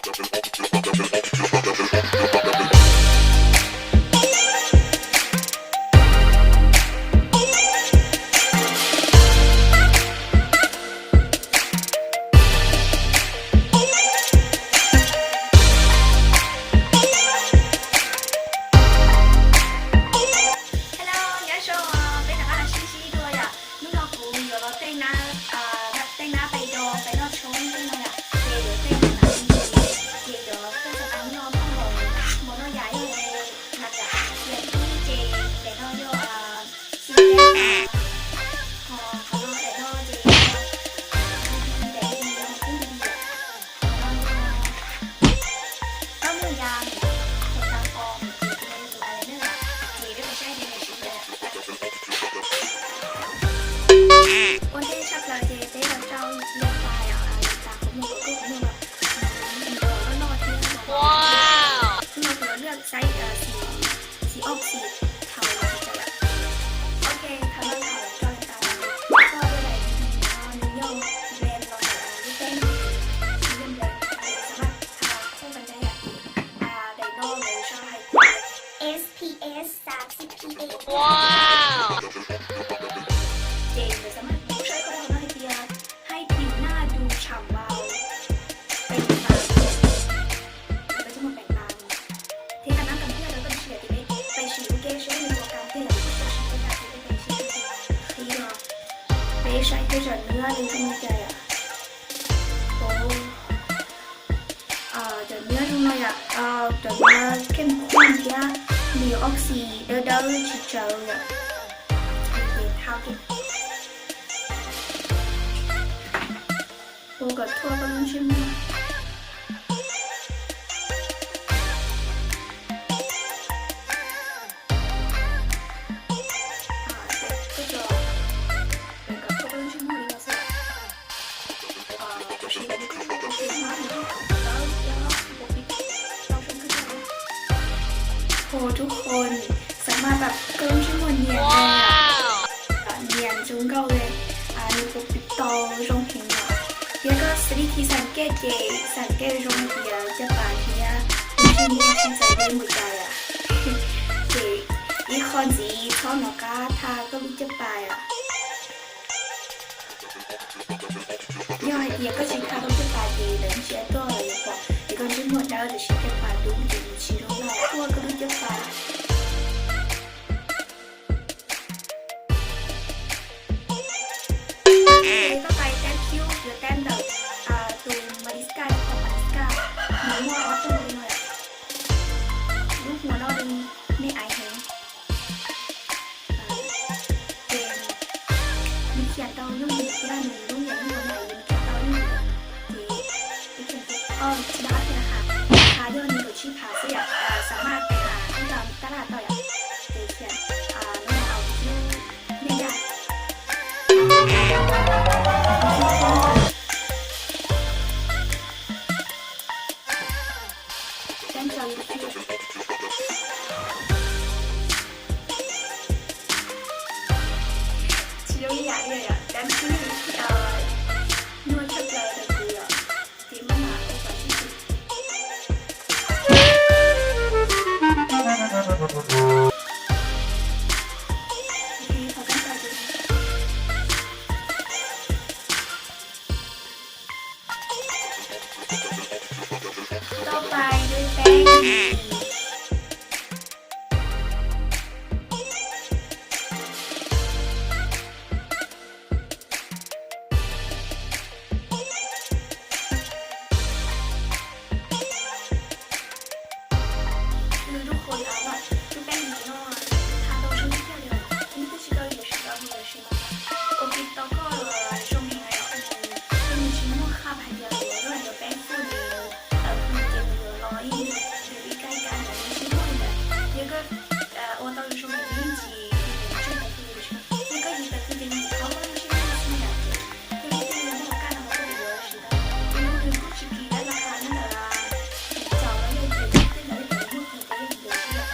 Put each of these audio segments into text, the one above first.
Hello, nyob zoo, peb rov qab los sib ntsib dua yom. Hnub no kuv yuav los tej nab, tej nab pais do pais noj tshoob tej no yom, ces yuav tej nab ntsis, ces yuav tej xav tas noj nplooj nkaus, mov noj yam yog nab yom, yam ib ces daim no yog xib teb, ho qhov no daim no ces daim no yog kub nti yom. Qhov no yog tab muaj ya, tus tas qos, tus eyeliner, ces peb pais saib deb nws siv li cas. Ua ntej tshaj plaws ces peb los rau leej tas yom, leej tas qhov muag, qhov kub qhov muag, nws loj loj thiab. Hnub no kuv yuav lwaj xaiv xim ob xim thaum tsis tsaws lawm. Ok, thaum no thaum rau leej tas lawm, koj lwaj daim no nws yog brand los lub teb no, nws yog brand, xam maj, koj pais saib yom. Daim no lawv sau hais tias S P F xya xib P F. Ces lawv xam maj kuv saib koj rau hauv no hais tias ให้ผิวหน้าดูฉ่ำวาว เป็นหลัก Lawv tsis muaj peem tas. Thiab kaj nab kam thiaj rau koj siv tias peb pais siv ua ke seb nws puas kam tiag, yog koj siv ua ke ces peb pais siv ua ke qhib no. Peb saib thiab cov nab nws zoo li cas yom. Cov nab zoo no yom, cov nab kheej khuam thiab nws yuav ob xim dawb dawb tsis tsawv yom. Ces thau ces ua kom thuaj koj lub ntsej muag. Ho ทุกคน สามารถแบบ koj lub ntsej muag nyiam, nyiam zoo nkauj li, nws puas pib tau zoo heev yom. Thiab koj xws li khi สังเกต ces สังเกต zoo tias caj pas thiab lub ntsej muag tsis txawv deb npaum cas yom. Ces ib qho ntxiv txhob hnov qab tha koj lub caj pas yom. Yog hais tias koj tsis tha koj lub caj pas ces lawv ntsia tuaj los yuav pom tias koj ntsej muag dawb tab sis caj pas dub ces nws tsis zoo lawm. Ua koj lub caj pas. Koj pais tab kiub yuav tab ntawm tus mascara, qhov mascara nws muaj ob tug li no, lub hmuv no nws me aiv heev. Ces nws khiav tau yooj yim thiab, nws lub yam nyuag no nws khiav tau yooj yim. Ces tsis nqa ib phiav hav, hav yog nees nkaum tsib phav xwb yom, xam maj peb hav ib tau tab laj tau yom. Ces khiav no au xwb, nej ntag. Tsis zoo ib yam li yom, dab tsi nyuaj tshaj plaws rau kuv yom, ces maj mam ua kom tib si. Tau pais lub teeb. Lub qhov av, lub teeb no tha tau zoo tiag tiag li, nws twb tsis tau yuav siv tau yuav siv mas ua tib tau koj zoo heev li. Yog nws tsis muaj qhab hais tias yuav lub teeb fuj li, tawm hwj ces nws yuav los ib nws ib kab ib kab ntawd nws tsis muaj li ntawd. Yog koj ua tau zoo li ntsis, yog koj yus tawm hwj ces nws thauj koj lub ntsej muag xwb yom. Ces yog leej twg muaj hauv kaj no mas koj yuav siv tau. Ces nws kuj tsis kim dab laj ha ntawd, txaus los yog tias tej ntawd yog tias muaj kiag ces yog tias siv yom.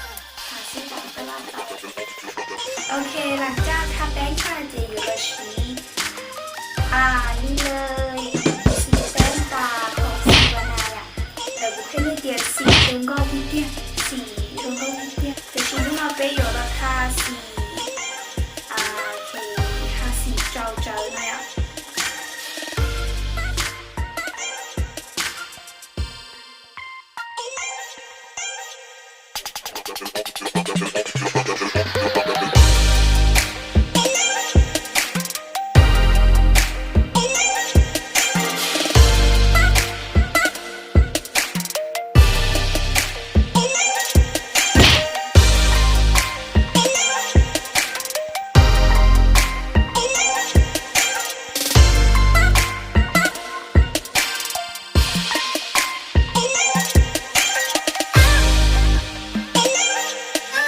Ok, หลังจากทาแป้งเสร็จ ces yuav los siv นี่เลย สีแป้งตาของ Sivana อ่ะ เดี๋ยว Tias xim zoo nkauj tiag tiag, xim zoo nkauj tiag tiag. Tiam sis hnub no peb yuav los tha xim, tha xim rau tsawv no yom.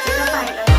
Ces koj pais lawv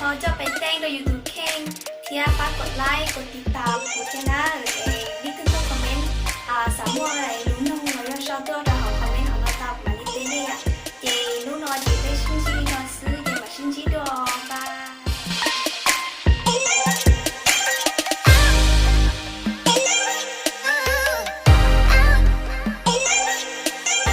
Coj pem teej rau yus tus kheej thiab pab kom like kom tiv tas kuv thiab na. Es leej twg tuaj comment xav muaj lus nug los yog sau tuaj